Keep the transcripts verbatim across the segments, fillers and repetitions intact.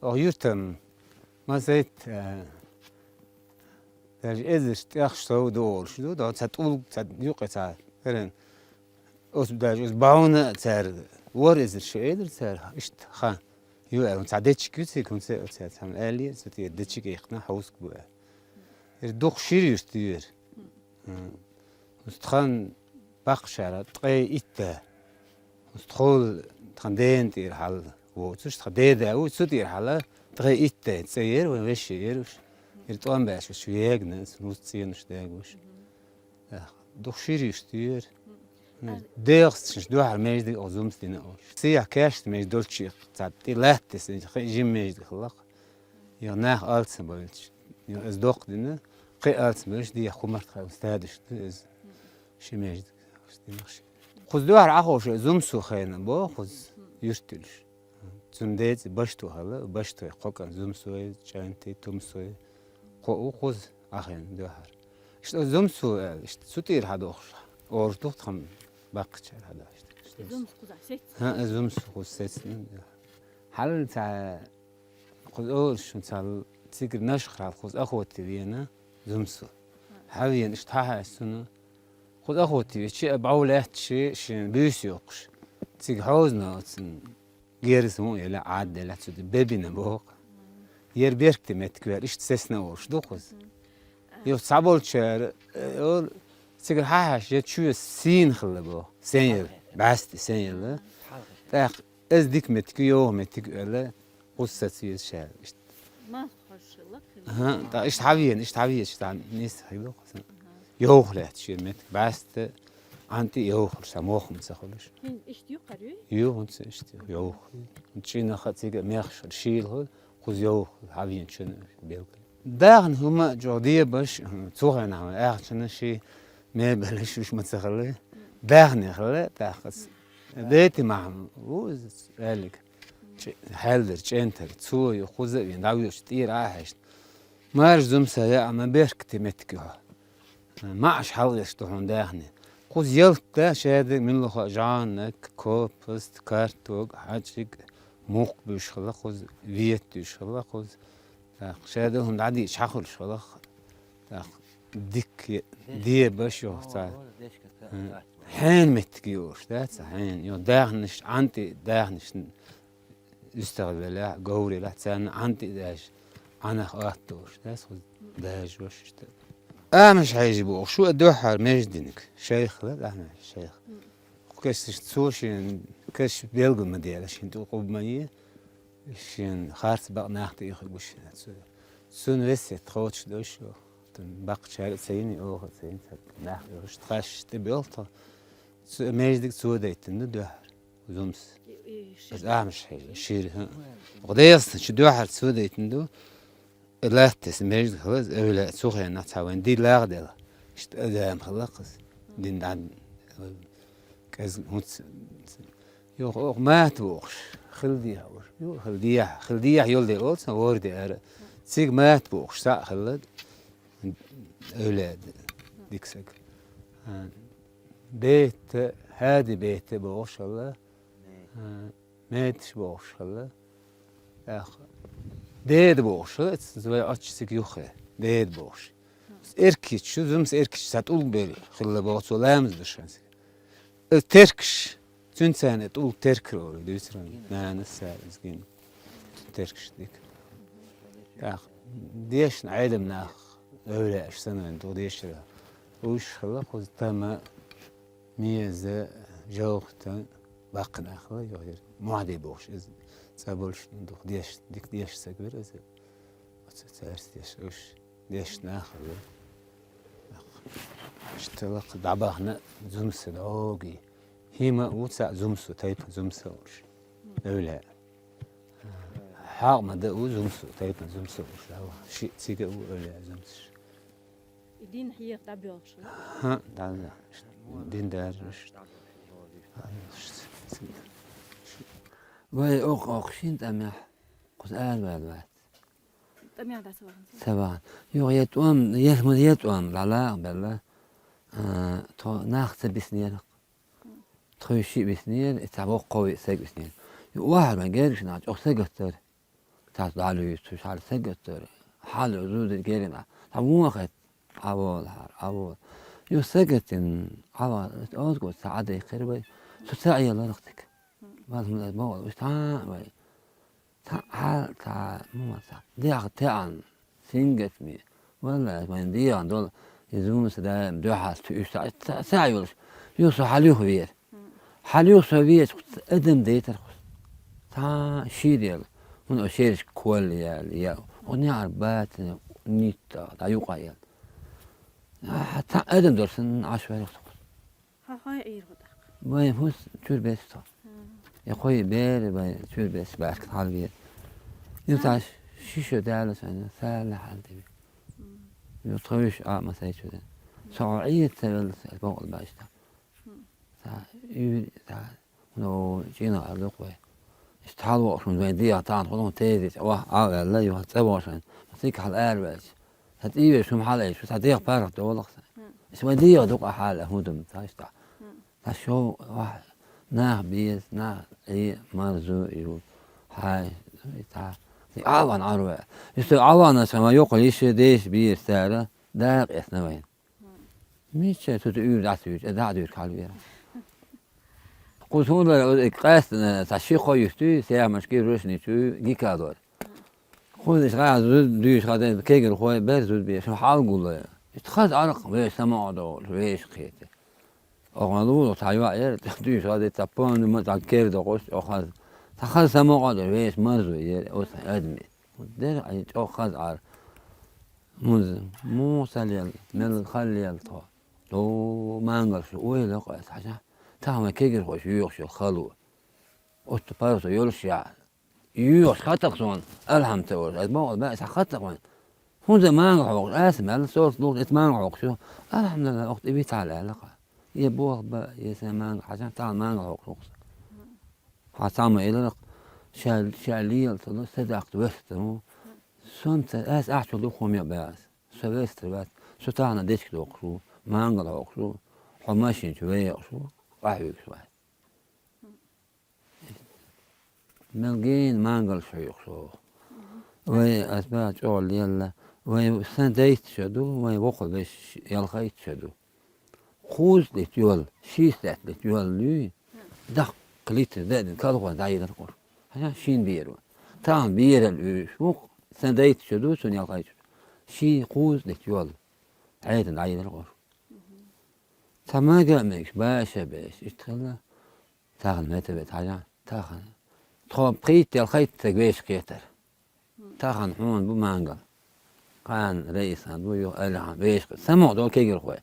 О, юртам, ма сайт, э, даже эзарш тӀех сов ду олуш ду, да, ца тӀулг, ца юкъе, ца хӀаран. Оцу даже оцу бахьана цара вара эзар шу элира цара, иштта хан. Ю аьлла, цхьа дечиг ю цига, хӀунца а цара цхьамма аьллера, цу тӀера дечиг яьккхина хьовсуш бу аьлла. Эр дукха шира юрт ю эр. М. Оцу тхан баккхачара ткъе итт да. Оцу тхол тхан дена тӀера хьал воцуш, тхан деда ву, цу тӀера хьала ткъе итт да цӀе яра, вайн вешин яра уж. Эр тӀом баьш уж вегна, нус цӀенаш дагуш. Эх, дукха шира юрт ю эр. М. ДегӀаца шуьш дуьхьал междиг оха зумс дина олуш. Сиях кешта меж долчу цхьа тӀе лаьттас, хи жим междиг хилла-кх. Йо, нах алцам бевлча. Йо, иза доккха дина, кхин алцам бевлча, дехьа хӀумарт хилла стадаш ду иза. Ши междиг, динах ши. Кхуза дуьхьал Ӏахоша зумсу хена бо, кхуза юрт юлуш. Цунна децӀи башто хилла, баштой кхокан зумсой, чӀанти, тумсой. Кхо у кхуза Ӏахена дуьхьал. Иштта зумсу аьлла, иштта цу тӀера хьадохуш, оруш дух тхан баккхачара хьадохуш. Зумсу кхуза сецна. ХӀаъ, зумсу кхуза сецна. Хьалла цхьа кхуза олуш шун цхьа цигара нашхрал кхуза охоте вена зумсу. Хьавена иштта хьахьаьжча цунна. Кхуза охоте веча а бӀов лаьтташ шен буьйса йоккхуш. Цига хьозна оцун герз хӀун а елла, Ӏадда елла, цу тӀе бебина боху. Яра беркате меттиг вер, иштта сецна олуш ду кхуза. Юха цхьаболчара, э, олу, цигара хьахьаьжча, я чоь сийна хилла боху. Сен яра, бӀаьсти сен яра. ТӀаккха иза дика меттиг, йовха меттиг аьлла, кхуза саца веза ша. Иштта. Ма хӀорш хилла, хилла. ХӀаъ, тӀаккха иштта хьавена, иштта хьавезаш, тӀаккха нийса хир ду кхуза. Йовха лаьтташ яра меттиг, бӀаьсти, Ӏанти йовхалуш, цхьа мохк-м ца хуьлуш. ХӀинца иштта юккъера ю? Ю, хӀинца иштта ю, йовха. ЧӀинах а цига мехаш шийла хуьлу, кхуза йовха, хьавена чун белгала. Дахна хӀума а чӀогӀа дебаш, цу хенахь вайн аьхчана ши мебелаш уьш ма ца хилла. Дахне хилла, тӀаккха ас. Дети махьам ву иза аьллиг. Чӏ-, хьаьлдара чӏентара, цо ю, кхуза а вена, дӏавоьдуш тӏера а хьаьжна. Маржа зумса яа ма беркате меттиг ю хьо. Маьӏаш хьалгӏеш ду хьуна даьхни. Кхуза ялта да, шаьрдиг муьлхха а жӏаннаг, копаст, картог, хьачӏиг, мукх буьйш хилла кхуза, вета дуьйш хилла кхуза. ТӀаккха шаьрдиг хьуна дӏадийча хьахуьлуш хилла. ТӀаккха дика е-, дебаш ю хьо цхьа. Хьенан меттиг йолуш дац, хьенан. Йо, даьхнаш, ӏантӏи даьхнаш. Уьстагӏ велахь, говр елахь, царна ӏантӏи а даьжа, ӏанах атта долуш дац, хьо дажош иштта. Амаш хьежа боху, шу а дуьххьара междиниг, шайх ла, Ахьмад шайх. Кху кешнаш цо шен кеш белгал ма дела, шен тӏу къуб ма е, шен харц бакъ нах тӏе ихуьгуш цо. Цун весет кхочуш дойш, тун баккхачара а ца йина, оха а ца йина, нах тӏе ихуьгуш, тхаш тӏе белтха. Цу междиг цо дайтина ду дуьххьара. Зумс. И, и, шир. Аса амаш хьежа, шир, хӀа. Гъдеясна чу дуьхьара цо дайтина ду. Латтес между хлаз, эвла цу хенна цхьа вайн ди лагъ дела. Иштта адам хала кхаз. Дин дан. Каз хунц. Йох, ох, мат вохш. Хил ди хавш. Ю, хил ди яхь. Хил ди яхь йол де олца, вор де ара. Циг мат вохш, са хилад. Эвла диксаг. Бетта, хьади бетта бохш хала. Меташ бохуш хилла. Эх, деда бохуш хилла, эцна вай ачча цига юххе. Деда бохуш. Эркич, шу зумс эркич, са тӏулг бер хилла боху, цо ламаз душан цига. Э, теркаш, цуьнцарна тӏулг теркар олу, дуьйцуран, нанас сараз гин. Теркаш дика. Эх, дешна Ӏедам нах, эвлааш санан, ду дешра. Уьш хилла, кхуза тама, Меза, жовхта, баккха нах ла, йо, муьхьа де бохуш, иза цӀа болуш дух деш, дика деш саг вира иза. Оцу цаьрца деш, уьш деш нах ла. Иштта лакха дӀабахна зумса догий. ХӀима а ву цхьа зумсу, тайпа зумса уьш. Эвлаъ. Хьакъ ма да ву зумсу, тайпа зумса уьш. Ши цига а ву эвлаъ зумсаш. И дин хьеха дӀабоьлхуш ву? ХӀаъ, дӀа-, дин даржаш. Вай, окх-, окх шин тӀамехь, кхуза ара ваьлла вац. ТӀамехь дӀа ца вахана? Ца вахана. Юха я тӀом, я хӀама, я тӀом, ла-, ла-, белла. А, тхо нах ца биснера. Тхуьйшиъ виснера, и цхьа воккхове а саг виснера. И охьар вайн герга нах чӀогӀа сагатдара. тас дӀалуьйцуш хьал сагатдора. Хьал зуда герина. Цхьа вон хет, Ӏаволахьара, Ӏавола. Ю сагатдина, Ӏава, оз гуц цхьа Ӏадайхира вай. Цу ца Ӏеларх тика. Ваз хӀуна богӀал, уж цхьа вай. Цхьа хьал, цхьа, ну, цхьа. Дехьа теӀан, сингатми. Валлай, вайн дегӀан дола, и зунса даим дуьхьал туьйш цхьа, цхьа, цхьа йолуш. Ю со хьалюха вера. Хьалюха со веза, кху адам дайтар кху. Цхьа ший дела. ХӀуна о шераш кхолла яьлла, я. Хьуна яхьар бацана, нитта, дӀа юкъа яьлла. Цхьа адам дора санна, Ӏаш варах со кху. Хьо хьой Ӏийр хӀу тӀаккха? Вай хӀус чуьрбес тхо. Мгм. Я хой бер, вай чуьрбес баьрка хьалве. Ю А. цхьа ши шо даьлла шайна, сала хьал деби. Мгм. Ю тхойш а ма сайчу де. Со Ӏийр ца велла, бокъал баьшта. Мгм. Цхьа, ю, цхьа, ну, чина а лукъ вай. Иштта хьалвокъуш вайн дегӀа тахана хӀума тезис, ваха Ӏа ваьлла, юха цӀа вошайн. Цигахьал араваьлча. Сан цӀийвеш хӀума хьалаайча, сан дегӀ паргӀат долах сан. Мгм. Сан вайн дегӀ дукъа хьала хӀун ду ма ца иштта. Мгм. Сан шов ваха нах беза, нах Ӏе, марзо ю, хьай, и ца. Сан Ӏаван Ӏарве. Иштта Ӏавана сан ма йоккхал йиш деш бийр цара, дакъа эсна вайн. Мгм. Мича цу тӀе уьйр дӀа ца вуьйчу, э, дӀа а дуьйриг хьалавера. Кху суна лара, э, къаьстина, цхьа ши-кхо юьртуй, Сямашкий, Рушничуй, Гикадор. Кхуза иштта гӀа зуда дуьйш хадайна, кегирхой бер зуда беш, хьал гулло. Иштта хаза Ӏаракх веш самогӀа долуш, веш кхета. Оха лулу цхьа йоӀ яра, дуьйш хадайта, цхьа понна ма цхьа кер докъуш, оха хаза. Цхьа хаза самогӀа долуш, веш марзо яра, оцу адаме. Дера, ай, чӀогӀа хаза Ӏара. Муза, муха ца лела, мел хала лела тхо. До, мангалш ойла кхо аса хьажа. Тахана кегирхойш юьйхуш йолу хало. Оццу паргӀато йолуш яхьа. Юьйхуш хатах суна, алхьам ца олуш. Аса боху, баьа аса хатах вайн. ХӀунда мангал хьокхуш? Аса мел сорта лугӀуш, эца мангал хьокхуш ю. Алхьамдулилла, оху тӀе витахьа аьлла кха. Е боху ба, е сайн мангал хьажа, тахана мангал хьокхуш ву-кх сан. Хьан цхьамма элира-кх, ша, ша лела ца ло, садаккха вестар ву. Сон ца, аса ахча дукха хӀума йо баьа аса. Со вестар вац, со тахана дечка доккхуш ву, мангал хьокхуш ву, хьо машин чу вехаш ву, къахьоьгуш вац. Мел гена мангалш хьоькхуш ву. Вай, ас баьа чӀогӀа лелла, вай сан дайтта шо ду, вай вокху веш ялхайтта шо ду. Кхузткъа литр йолу, шийсткъа литр йолу луьй, даккха литр даьдина, колхоз дӀайилар кхуш. Хьан шин беро. Тахана берал уьш ву-кх, сан дайтта шо ду, цунна ялхайтта шо. Ший кхузткъа литр йолу. Хьетан дӀайилар кхуш. Ца мага а мегаш, баша а беш, иштта хилла. Тахана метта бе хьажа, тахана. Тхо пхийтта ялхайтта стаг вешан кхетар. Тахана хьуна бу мангал. Кхана Раисан бу, юха Алихан вешан кхетар. Самукъа долу кегирхой.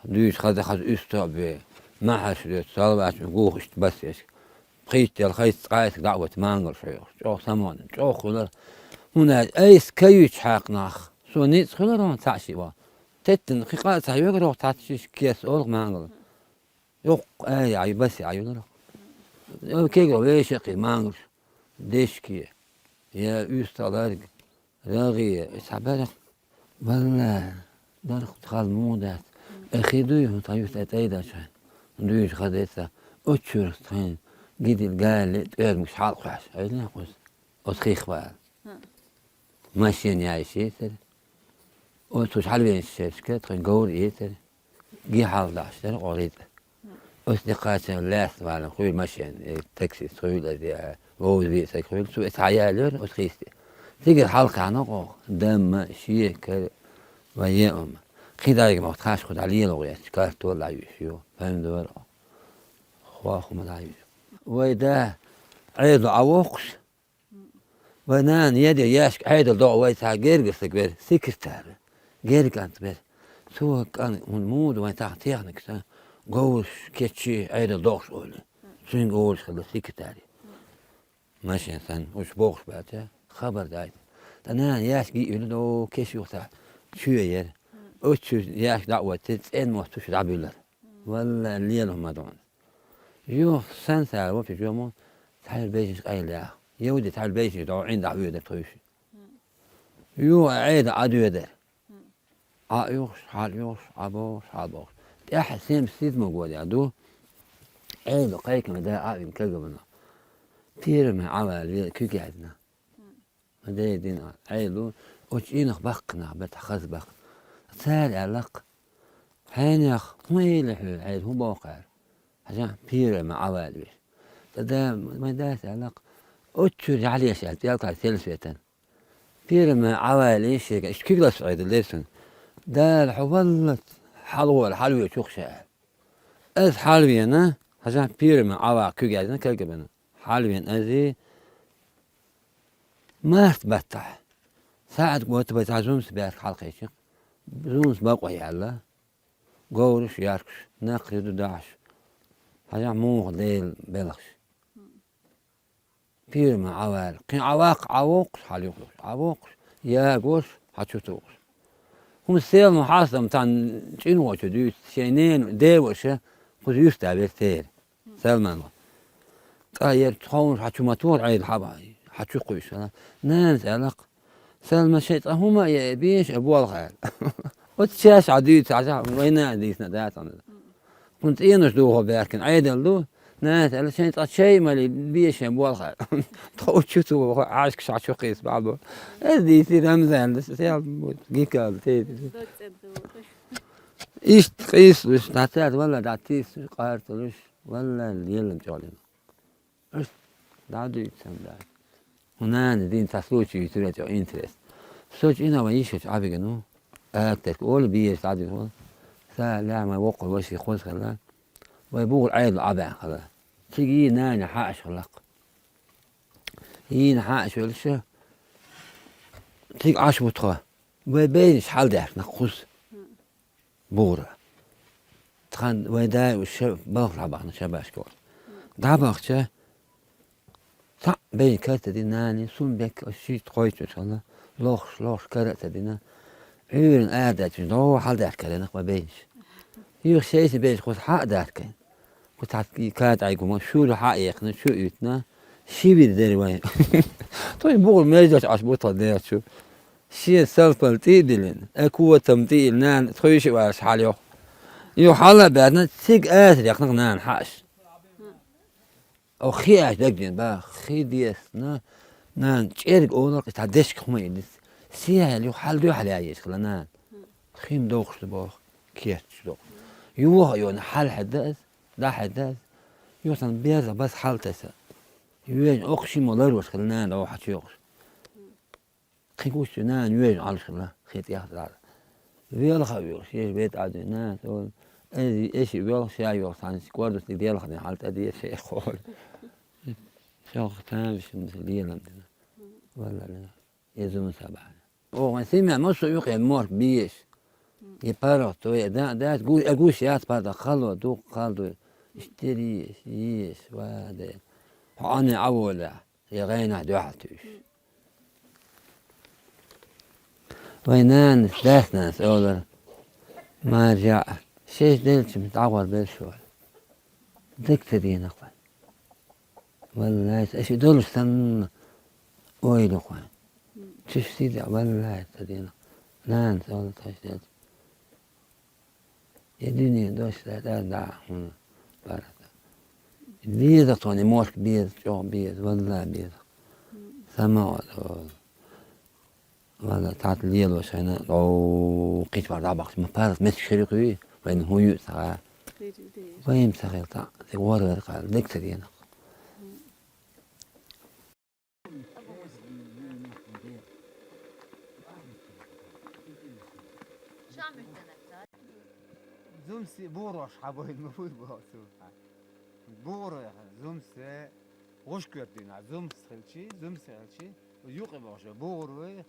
Дуьйцу хаза, хаза уьсту а бе. Махьаш доьцу, салвач гуха иштта басешка. Пхийтта ялхайтта цкъа а стаг дӀа а ваца мангал шоьхуш. ЧӀогӀа самукъа, чӀогӀа хуьлар. ХӀунда аьлча айса каюьйцу хьакха нах. Со ницкъ хуьлар хьуна цхьаъ шиъ ван. Теттина кхин къа а ца хьоьгур хьо цхьацца шишка кеса олу мангал. Йоккха ая, ай, басе ай, юнарах. Кегал вешакхи мангаш, дешке, я уьсталарг, рагӀе, цхьа барах. Валла, барх хала муха дац. Эхи дуй, хӀун цхьа юьхь тӀе тӀайдача. Дуьйш хадеца, оццуьрах тхайн гидил гали тӀоьрмаш хьалкхоьш. Айла кхуза. Оцу хих вала. Машина яйш ецара. Оцу хьалвенаш шерашка тхайн говр ецара. Ги хьалдаш дара гӀорийта. Оцу декхача лаьцна вала хуьлу машина, э, таксист хуьлу, э, вовза виъ саг хуьлу, цу эца хьаялора оцу хисте. Цигара хьалкхаьхьна оха, дамма, шекар, ва еъма. Кхин дайга ма тхаш кху дӀалело гӀерташ, картол дӀаюьйш ю, помидор, хох хӀума дӀаюьйш. Вай да, Ӏедал Ӏа воккхуш, Вай нана еде яшка Ӏедал догӀу вай цхьа гергара стаг вера, секретарь. Герга кӀант вера. Цо кӀан, хӀунда муха ду вайн тахана техникаца, говраш кеччи Ӏедал догӀуш олу. Цуьнга олуш хилла секретарь. Машина санна, уьш бохуш баьлча, хабар дайта. Ткъа нана яшка йиъ вина до кеш юха цхьа чоь яра. Оцу чуьра яшка дӀа а ваьттира, цӀен мотт уьш дӀабуьллара. Валла, лела хӀума ма ду хьуна. Юха сан цара вопи жомо, цхьаьна бежнаш къайла яха. Йовди цхьаьна бежнаш догӀу, Ӏиндахь воьдара тхуьйши. Юха Ӏеда Ӏа доьдара. Ӏа юхаш, хьал юхаш, Ӏа бохаш, хьал бохаш. ТӀаьхьа семьдесят седьмой года ду. Ӏеда кхайкина да Ӏа вина кагамана. Первый Ӏа вала вела куьг яздина. Ма дей дина, Ӏедал, оцу чӀийнах баккхинах бетахь хаза баккхина. Цара аьлла-кх: «Хьенех, хӀун йийла хьоьга, Ӏедал, хӀун боху аьлла? Хьажахь, пера ма Ӏавала веш». Ткъа да, вайн дас аьлла-кх: «Оццуьра жӀаьлеш аьлла, тӀелкхара сельсоветан. Пера ма Ӏавала шега, иштта куьг лаца Ӏедал дерг суна. Дала хьо валлалц хьалавола, хьалавоьчух ша», аьлла. Аса хьалавеана, хьажахь, пера ма Ӏавала куьг яздина, кагбина. Хьалавеана аса, март баттахь. СаьӀад гӀоттабай цхьа зумса баьрг хьалакхечира. Зумса бакъо яьлла. Говраш, яркаш, накха ю ду дахьаш. Хьажахь, муха Делан белхаш. Пера ма Ӏавала. Кхин Ӏаваккха, Ӏавоккхуш, хьалаюкъуш, Ӏавоккхуш, ягош, хьачу тухуш. ХӀума Селма хьастам тхан чӀино чу дуьйцу, шайн ненан деваша кхуза юьртда вера церан. Салман ван. Ткъа яра тховнаш хьачу ма туху, Ӏедал хьаба, хьачу кхуьйсу. Нанас аьлла-кх: «Салман, шайн цкъа хӀума а яа, беша а болх», аьлла. Оцу чаьш хьан дуьйцу, хьажахь, вайн нана дийцина дац хьуна. Кхунна цӀенош духу баьркина Ӏедал ду, нанас аьлла: «Шайн цкъа чай а малий, беша а болх», аьлла. Тхо чу ца воху, Ӏашкаш хьачу кхийса бахьа бо. Аса дийцира Рамзана, сел гикал тейпира. Иштта къийсалуш, дӀа цаьрца валла дӀа тийсалуш, къарцалуш, валла лелам чӀогӀлина. Аш дӀа дуьйцу сан да. ХӀун нана дийна цхьа случай юьйцура, чӀогӀа интерес. Со чӀина ван йишачу Ӏабиган ву, Актерка олу, бийраш дӀадуьйху. Сан лаьма воккхур ваши кхуза хилла. Вай бугӀур Ӏедал Ӏабаьхна хилла. Цига йийна нана хьааш хилла-кх. Йийна хьааш велча, цига Ӏаш ву тхо. Вай бейнаш хьалдаьхкина кхуза. БугӀура. Тхан вай да уьш ша балха дӀабахана шабашка вара. ДӀабахча, цхьаъ бейна карта дина нани, сум бекка аш шийтта кхойчуш хилла, лохуш, лохуш кара а ца дина. Ӏуьйранна арадаьлча, догӀу хьалдаьхкаренах вай бейнаш. Юха шайша бейша кхуза хьа а даьхкина. Кху цхьа катӀай гума шура хьа а яьккхина, чу а уьйтина, ши вир дара вайн. Тхуй бугӀур междаш Ӏаш бу тхо дерчу. Шен салпал тӀе а диллина, акотам тӀе а иллина, нана тхуьйши а ваьллаш хьалайоху. Юха хьала а баьхна, цига асар яьккхина нана хьааш. Оха хи аьлча дагадеана баха, хи десна, нана чӀерга олар, и цхьа дешка хӀума а иллица. Сехьал юха хьала дуьхьал яйеш хилла нана. Хи-м дохуш ду боху, кеччаш дохуш. Юха а йона хьалхьаьдда аса, дӀахьаьдда аса. Юха сан беза баса хьала таса. Вежа окху шиммо ларваш хилла нана догӀу хьачуйохуш. Кхин гучу нана вежа Ӏалуш хилла, хи тӀехь а дӀа. Велха а воьлхуш, еш бетӀа а дуьйна, нана, олу, эзи, эши воьлхуш, ша йохуш, цхьана кӀордуш тӀе делхадина хьала тӀадеша шайх олу. Шалха тамашийна лелам дина. Валла, я зума сабахьана. Оха вайн симя массо а юкъе морг беш. И паргӀат той, да, дац, гу-, э, гуш яц паргӀат, хало, дукха хало дуй. Иштта еш, еш, ва де. Хьо Ӏане Ӏавола. Я гӀайнахь дуьхьал туьйш. Вайн нанас, дас-нанас олура: «Маржа, шайша делча дӀагӀор бер шу». Дика ца дийнахь вайн. Валлай, аша и долуш санна ойла вайн. Чуьш сий де, валлай, ца дийнахь. Нанас олу тхаьш делча. И дуьне дош даьтта а дахьа хӀума барата. Беза тхуна, и мошка беза, чӀогӀа беза, валла беза. Сама вала. Валла, цхьацца лело шайна, о, кхечу вара дӀабахча, ма паргӀат меттиг шерюкхуьй, вайна хӀун юьйцу цхьа. Вайна ца хилла цхьа, цига гӀора вара кхайла, дика ца дийнахь. Зумси бугӀурош хьабойла ма буй боху цо. БугӀур вай хьан, зумси, гӀуш коьртдина, зумс хилчи, зумси хилчи, юкъе бохуш, бугӀур вай.